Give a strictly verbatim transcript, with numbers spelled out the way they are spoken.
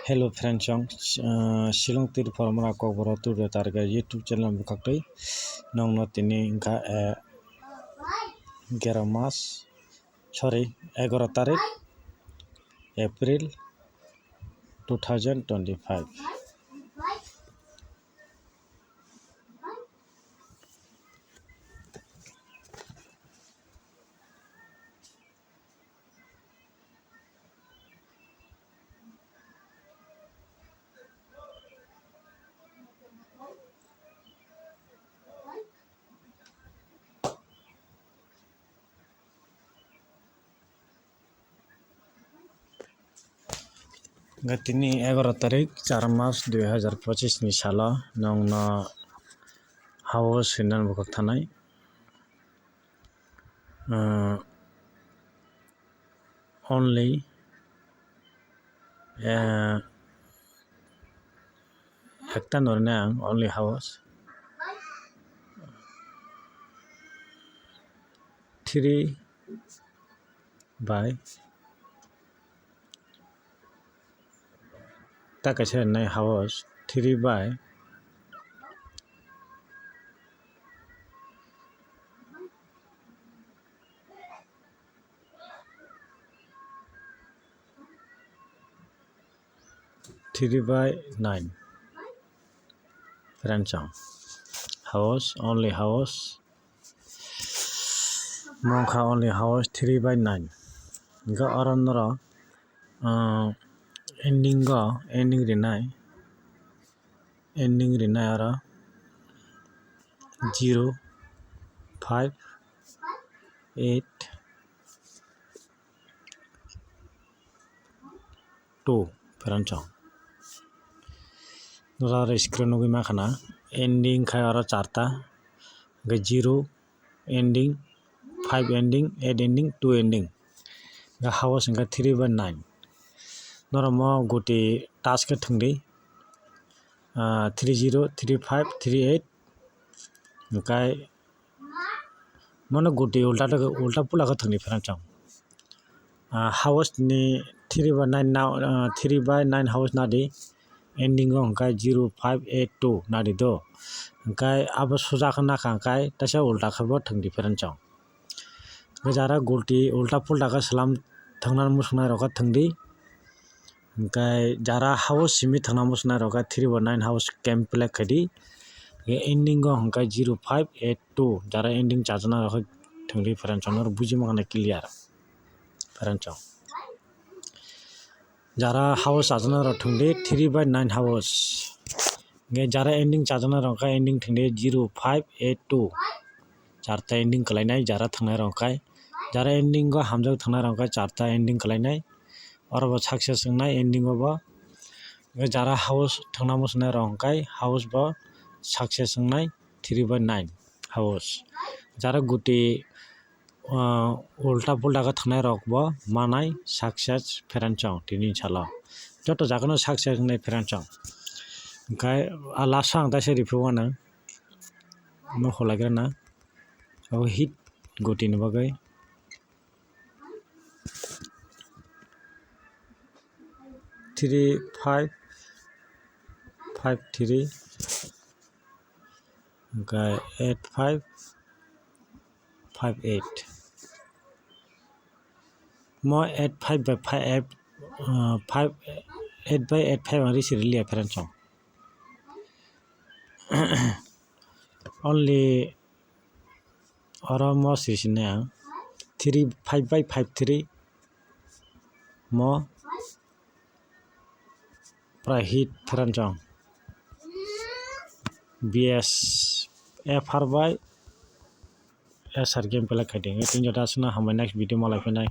Hello friends, chwng, uh, Shillong Tripura mora Kokborok Today Target YouTube channel bwkhaktwi nongno tini wngkha, eh, gero mas, sorry, egaro tarik April two thousand twenty-five. Hwnkhe tini egaro tarik char mas dui hazar pochis ni salo nwngno hao swinan bwkhak thanai. Ah, only, ah, ekta norina ang only house three by ta kaisa nai house three by three by nine. Friends, house, only house. Mongkha only house three by nine. Hingke oro noro, ah, ending o, ending rinai. Ending rinai oro zero five eight two friends. Nora aro screen nugui mankha na ending khai oro charta, hingke zero ending, five ending, eight ending, two ending. Hingke house hingke three by nine. Norok mo goti touch khe thwngdi, ah, three zero, three five, three eight. Hingke mano goti ulta, ulta pula khe thwngdi friends. Ah, house ni three by nine na, ah, three by nine house nadi. Ending o hingke zero five eight two nadi do. Hingke abo suja khe nakha hingke teisa ulta khe bo thwngdi friends. Hingke jara goti ulta pulta khe salam thwngna muchungnai rok khe thwngdi. Hingke jara house simi thwngna muchungnai rok khe three by nine house complete khaidi. Hingke ending o hingke zero five eight two jara ending chajaknai rok khe thwngdi friends, norok buji mankha na clear friends. Jara house chajaknai rok thwngdi three by nine house. Hingke jara ending chajaknai rok khe ending thwngdi zero five eight two. Charta ending kwlainai jara thwngnai rok khe. Jara ending o hamjak thwngnai rok khe charta ending kwlainai. Oro bo success wngnai ending o bo. Hingke jara house thwngna muchungnai rok khe house bo success wngnai three by nine house. Jara goti ah, ulta pulta khe thwngnai rok bo manai success friends tini salo. Joto jaga no success wngnai friends. Hingke ah last o ang teisa riphi uanw. Omo holaigrana. Abo hit goti ni bagwi. Three five five three. Hingke eight five five eight. Mo eight five by five, ah, five, eight by eight five ang risi riliya friends. Only oro mo siri sini ang three five by five three mo pura hit friends. B S F R by S R game play khaidi. Tini joto aswkno hambai, next video malai phinai.